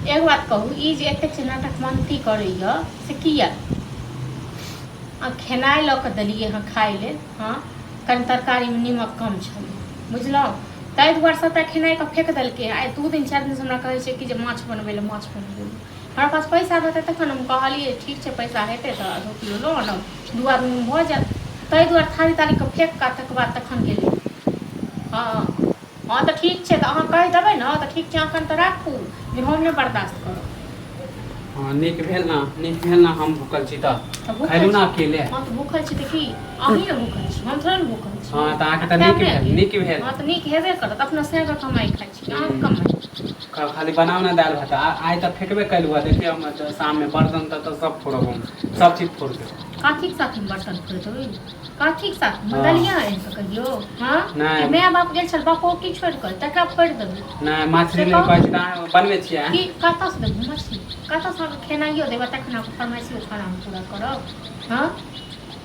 एक बात कहू, ई जे एतेक जे नाटकमंती करैया से किया? आ खेनाइ लऽ कऽ देलियै हँ खाय लेल, हँ, कनि तरकारीमे नीमक कम छलै, बुझलहुँ? ताहि दुआरे सभटा खेनाइके फेक देलकै। आइ 2 दिन 4 दिनसँ हमरा कहै छै कि जे माछ बनबै लए, माछ बनबै लए। हमरा पास पैसा रहतै तखन। हम कहलियै, ठीक छै, पैसा हेतै तऽ आधो किलो लऽ आनब, 2 आदमीमे भऽ जायत। ताहि दुआरे थारी तारीके फेक कऽ तकर बाद तखन गेलै। हँ हँ, तऽ ठीक छै, तऽ अहाँ कहि देबै ने तऽ ठीक छै। एखन तऽ राखू जे हम नहि बर्दाश्त करब। हँ, नीक भेल ने, नीक भेल ने। हम भूखल छी तऽ तऽ भूखल खैलू ने छी। अकेले। हँ, तऽ भूखल छी तऽ की, अहीं ने भूखल छी, हम थोड़े ने भूखल छी। हँ, तऽ अहाँके तऽ खायब नीक नहि भेल। अकेले? नीक भेल। हँ, तऽ नीक हेबे करत। अपना सएह कमाइ खाइ छी, अहाँके कमाइ। खाली बनाउ ने दालि भात। आइ तऽ फेकबे कयलहुँ हँ। देखियौ, हम तऽ शाममे बर्तन तऽ सब फोड़ब, हम सब चीज फोड़ देब। कथीके साथमे बर्तन फोड़ि देबै? कथीके साथमे? हँ। दलिया आनि कऽ कहियौ। हँ। नहि। कि माय बाप गेल छल बपौती छोड़ि कऽ, तकरा फोड़ि देबै? नहि, मछली से लेल कहू। कहै छी तऽ अहाँ बनबै छियै? की कतऽसँ देबै मछली? कतऽसँ अहाँके खेनाइयो देबै तखन अहाँके फरमाइशियो खाना हम पूरा करब? हँ।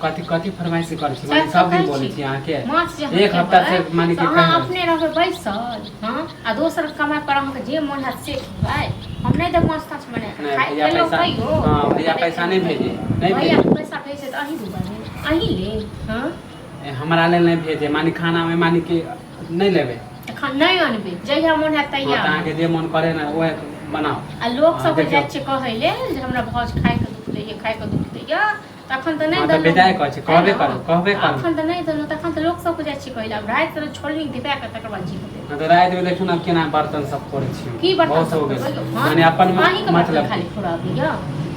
कथी कथी फरमाइशी करै छी? सएह माने तऽ सब दिन कहै बोलै छी। छी अहाँके। माछ जे अहाँ एक हफ्ता से खेबै माने तऽ कि अहाँ कहि रहल छी। अपने रहबै बैसल, हँ, आ दोसर कमाइ पर अहाँके जे मोन हैत से खेबै। हम नहि देब माछ ताछ बना कऽ। नहि खाइ भैया खेलहुँ पैसा कहियो। हँ, भैया आ नहि पैसा नहि खेलहुँ भेजे, कहियो। नहि भैया भेजे। पैसा भेजै तऽ अहीं दुआरे अहीं लेब? हँ। ए, हमरा लेल नहि भेजे, माने खानामे माने कि नहि लेबै। तखन नहि अनबै, जहिया मोन हैत हँ, तहिया तऽ अहाँके अनबै। जे मोन करे ने ओहे बनाउ। आ लोक हँ, सबके देखियौ। जाइ छियै कहै लेल जे हमरा भाउज खायके दुख दैया, खायके दुख दैया, तखन तऽ नहि हँ, तऽ देलहुँ। बेजाय कहै छै, है कहबे ने? करू, कहबे करू। अखन तऽ नहि देलहुँ, तखन तऽ लोक सबके जाइ छियै कहै लए। आब राति छोलनी दिपा कऽ तकर बाद जीत देब। हँ, तऽ रातिमे देखियौ ने केना बर्तन सब फोड़ै छी। की बर्तन बहुत सब हो गेल। फोड़बै? हँ? माने अपन अहींके बर्तन मतलब खाली फोड़ाबैया?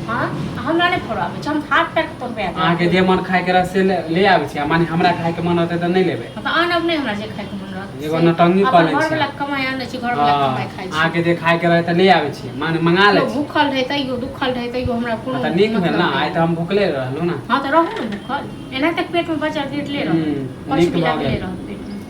हँ, हमरा नहि फोड़ाबै छै, हम हाथ पैर के तोड़बा देब। अहाँके जे मन खायके रहत से ले ले आबै छी, आ माने हमरा खायके मन होतै तऽ नहि लेबै? हँ, तऽ आनब नहि, हमरा जे खायके मन रहत एगो से। नौटंकी कऽ अपन लै छी। घरवला के कमाइ आनै छी, घरवला के हँ कमाइ खाइ छी। अहाँके जे खायके रहै तऽ ले आबै छी, माने मंगा लै केओ छी। भूखल रहै तैयो, दुखल रहै तैयो, हमरा कोनो हँ, तऽ नीक भेल मतलब ने। नहि। आइ तऽ हम भुखले रहलहुँ ने। हँ, तऽ रहू ने भूखल, एनाहिते पेटमे बचल गिरले रहत। नीक कछुबी भऽ लगले गेल। रहत पेटमे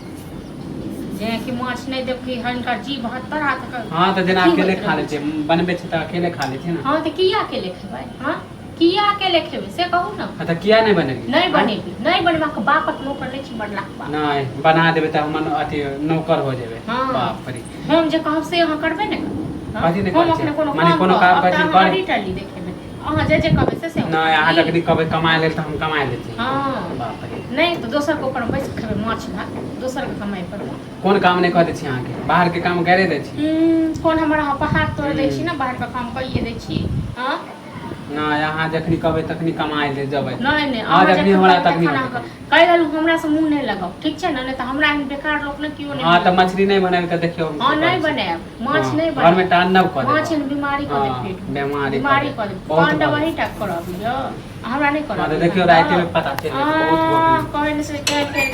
जे कि माछ नहि देब कि हिनकर जीभ हत्तर हाथ हँ, तऽ जेना अथी अकेले होइत खा लै रहै छियै, छै। बनबै छी तऽ अकेले खा लै छियै ने। हँ, तऽ किया अकेले खेबै? हँ, किया अकेले खेबै से कहू ने। हँ, तऽ किया नहि बनेलियै? नहि आँय? बनेबै, नहि बनेबै। अहाँके बापक नौकर नहि छी मरलाक बाप। नहि बना देबै तऽ हम अथी नौकर हो जेबै। हँ। बाप रे। हम जे कहब से अहाँ करबै ने? हँ? कथी नहि हम करै अपने छियै? कोनो माने काम कोनो कहब, काम आब कहै तऽ छी अहाँ करे। अड़ी टल्ली देखेबै। अहाँ जे जे कहबै से से हम नहि, अहाँ करबै। जखनी कहबै कमाए लेल तऽ हम कमाए लै छी। हँ। बाप रे। नहि तऽ दोसरके ऊपर बैस कऽ खेबै माछ भात दोसरके कमाइ पर? कोन काम नहि कऽ दै छी अहाँके? बाहरके काम करे दै छी। कोन हमर अहाँ पहाड़ तोड़ि दै छी ने, बाहरके काम कइए दै छी? हँ। नहि, अहाँ जखनी कहबै तखनी कमाए ले जेबै। नहि नहि। अहाँ अहाँ जखनी जखन हमरा कहबै तखनी तखन होतै। अहाँके कहि देलहुँ, हमरा से मुँह नहि लगाउ, ठीक छै ने? नहि तऽ हमरा एहन बेकार लोक ने केओ नहि हँ, तऽ मिलत। मछली नहि बनेबै तऽ देखियौ हम हँ, की नहि करै छी। बनायब माछ। हँ, नहि घरमे बनायब तांडव कऽ माछ। देब। एहन बीमारी कऽ देब हँ, पेटमे। बेमारी कऽ बीमारी देब। कऽ देब। बहुत तांडव भऽ अहीं गेल। टा करब यौ, हमरा नहि हँ, करब। तऽ देखियौ, रातिमे पता चलि जेतै, बहुत भऽ गेल। कहै नहि से केहन केहन